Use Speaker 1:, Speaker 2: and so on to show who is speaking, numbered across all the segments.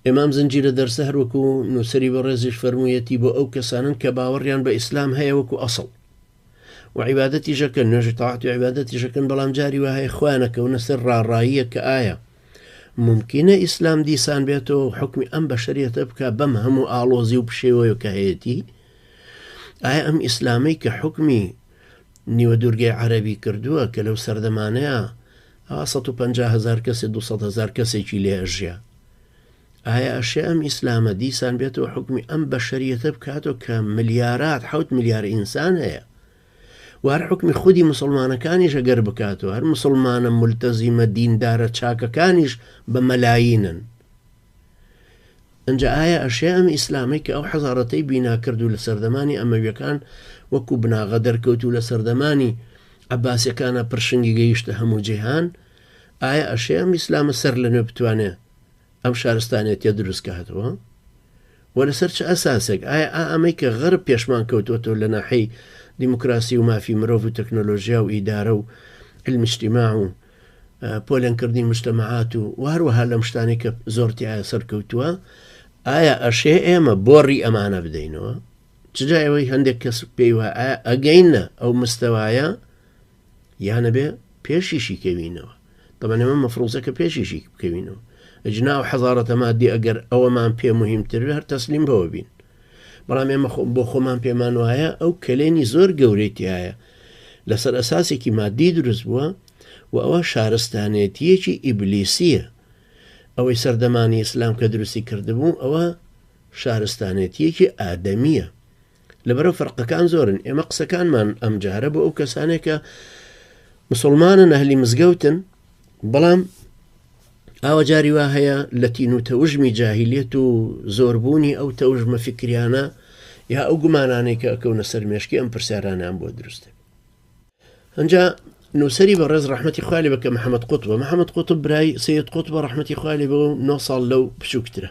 Speaker 1: ئێمە ئەم زنجیرە دەرسە هەر وەکو نووسەری بەڕێزیش فەرموویەتی بۆ ئەو کەسانن کە باوەڕیان بە ئیسلام هەیە وەکو ئەسڵ و عیبادەتیش ئەکەن، نوێژی تاعەت و عیبادەتیش ئەکەن، بەڵام جاری وا هەیە خۆیان ئەکەونە سەر ڕاڕاییەک کە ئایا مومکینە ئیسلام دیسان بێتەوە و حوکمی ئەم بەشەریەتە بکا بەم هەموو ئاڵۆزی و پشێوەیە کە هەیەتی؟ ئایا ئەم ئیسلامەی کە حوکمی نیوە دوورگەی عەرەبی کردووە کە لەو سەردەمانەیە ئەوا 150 هەزار کەسێ 200 هەزار کەسێکی لێ ئەژیا ئایا ئەشێ ئەم ئیسلامە دیسان بێتەوە حوکمی ئەم بەشەریەتە بکاتەوە کە ملیارات حەوت ملیار ئینسان هەیە و هەر حوکمی خودی مسلمانەکانیش ئەگەر بکاتەوە هەر مسلمانە ملتەزیمە دیندارە چاکەکانیش بە مەلایینن ئەجا ئایا ئەشێ ئەم ئیسلامەی کە ئەو حەزارەتەی بینا کرد و لە سەردەمانی ئەمەویەکان وەکو بناغە دەرکەوت و لە سەردەمانی عەباسیەکانە پرشنگی گەیشتە هەموو جیهان ئایا ئەشێ ئەم ئیسلامە سەر لە نوێ بتوانێ ئەم شارستانێتیە دروست کاتەوە؟ وە لەسەر چ ئەساسێک؟ ئایا ئا ئەمەی کە غەرب پێشمان کەوتۆتەوە لە ناحەی دیموکراسی و مافی مرۆڤ و تەکنۆلۆژیا و ئیدارە و علم اجتماع و پۆلێنکردنی مجتەمەعات و و هەروەها لەم شتانەی کە زۆر تیایا سەرکەوتووە ئایا ئەشێ ئێمە بۆڕی ئەمانە بدەینەوە؟ چ جای ئەوەی هەندێک کەس پێی وایە ئایا ئەگەینە ئەو مستەوایە یان ئەبێ پێشیشی کەوینەوە تەبعەن ئێمە مەفروزە کە پێشیشی بکەوینەوە ئەجنا ئەو حەزارەتە مادی ئەگەر ئەوەمان پێ مهمتر بێ هەر تەسلیم بەوە بین بەڵام ئێمە بۆ خۆمان پێمان وایە ئەو کەلێنی زۆر گەورەی تایە لەسەر ئەساسێکی مادی دروست بووە و ئەوە شارستانێتیەکی ئیبلیسیە ئەوەی سەردەمانی ئیسلام کە دروستی کردبوو ئەوە شارستانێتیەکی ئادەمیە لەبەرئەو فەرقەکان زۆرن ئێمە قسەکانمان ئەم جارە بۆ ئەو کەسانێک کە مسلمانن ئەهلی مزگەوتن بەڵام ئاوە جاری وا هەیە لە تین و تەوژمی جاهیلیەت و زۆربوونی ئەو تەوژمە فکریانە یا ئەو گومانانەی کە ئەکەونە سەر مێشکی ئەم پرسیارانیان بۆ دروستە ئەنجا نووسری بەڕێز ڕەحمەتی خوای لێ بکە محەممەد قوتبە محەممەد قوتب برای سید قوتبە ڕەحمەتی خوای لێ بێ و 9 ساڵ لەو بچووکترە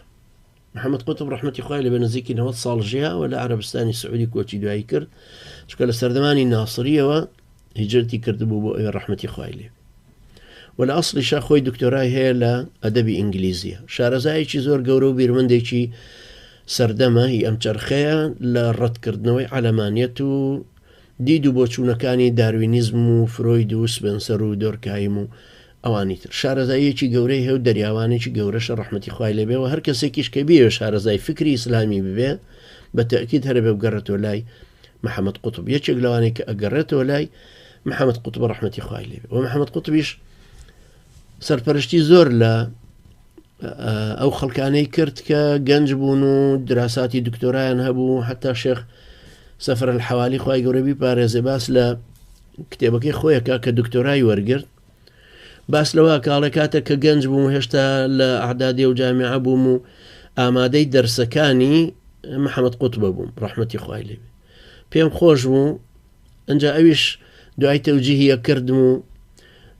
Speaker 1: محەممەد قوتب ڕەحمەتی خوای لێ بێ نزیکی 90 ساڵ ژیا و لە عەرەبستانی سعودی کۆچی دوایی کرد چونکە لە سەردەمانی ناسریەوە هیجرەتی کردبوو بۆ ئەوێ ڕەحمەتی خوای لێ و لە ئەسڵیشا خۆی دکتۆرای هەیە لە ئەدەبی ئینگلیزیە شارەزایەکی زۆر گەورە و بیرمەندێکی سەردەمە هی ئەم چەرخەیە لە ڕەتکردنەوەی عەلەمانیەت و دید و بۆچوونەکانی داروینیزم و فرۆید و سپێنسەر و دۆرکایم و ئەوانی تر. شارەزاییەکی گەورەی هەیە و دەریاوانێکی گەورەشە ڕەحمەتی خوای لێ بێ و هەر کەسێکیش کە بیەوێ شارەزای فکری ئیسلامی ببێ بە تەئکید هەرە بێ بگەڕێتەوە لای محەمەد قوتب یەکێک لەوانەی کە ئەگەڕێتەوە لای محەمەد قوتب ڕەحمەتی خوای لێ بێ و محەمەد قوتبیش سەرپەرشتی زۆر لە ئەو خەڵکانەی کرد کە گەنج بوون و دراساتی دکتۆرایان هەبوو حتا شێخ سەفر الحوالی خوای گەورە بیپارێزێ باس لە کتێبەکەی خۆیەکە کە دکتۆرای وەرگرت باس لەوە کاڵێ کاتێک کە گەنج بووم هێشتا لە ئەعدادی و جامیعە بووم و ئامادەی دەرسەکانی محەممەد قوتبە بووم ڕەحمەتی خوای لێ پێم خۆش بوو ئەجا ئەویش دوای تەوجیهیە کردم و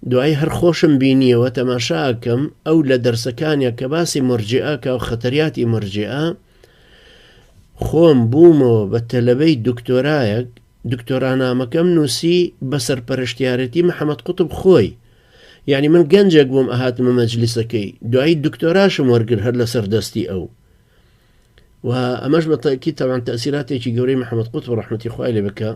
Speaker 1: دوای هەر خۆشم بینیەوە تەماشاکەم ئەو لە دەرسەکانە کە باسی مرجئە کە و خەتەریاتی مرجئە خۆم بوومەوە بە تەلەبەی دکتۆرایەک دکتۆرانامەکەم نووسی بە سەرپەرشتیارێتی محەمەد قوتب خۆی یعنی من گەنجێک بووم ئەهاتمە مەجلیسەکەی دوایی دکتۆراشم وەرگر هەر لەسەر دەستی ئەو و ئەمەش بە تاکی تەوان تەسیراتێکی گەورەی محەممەد قوتب ڕەحمەتی خوای لێ بکە.